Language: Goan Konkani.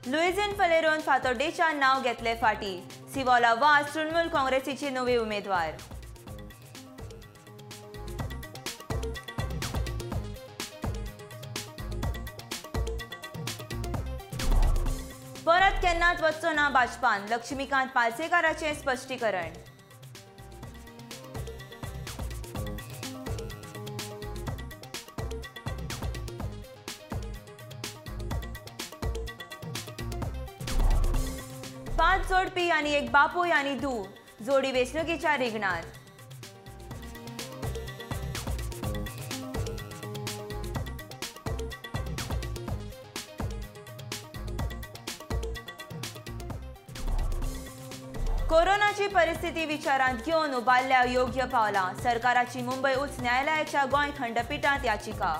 लुईझिन फलेरोन फातोर्डेच्या नाव घेतले फाटी. सिवोला वास तृणमूल काँग्रेसीचे नवे उमेदवार. परत केन्नाच वचचो ना भाजपान, लक्ष्मीकांत पालसेकाराचें स्पश्टीकरण. पांच जोडपी आनी एक बापूय आनी धूव जोडी वेंचणुकेच्या रिगणार. कोरोनाची परिस्थिती विचारांत घेवन उबारल्या योग्य पावलां, सरकाराची मुंबय उच्च न्यायालयाच्या गोंय खंडपिठांत याचिका.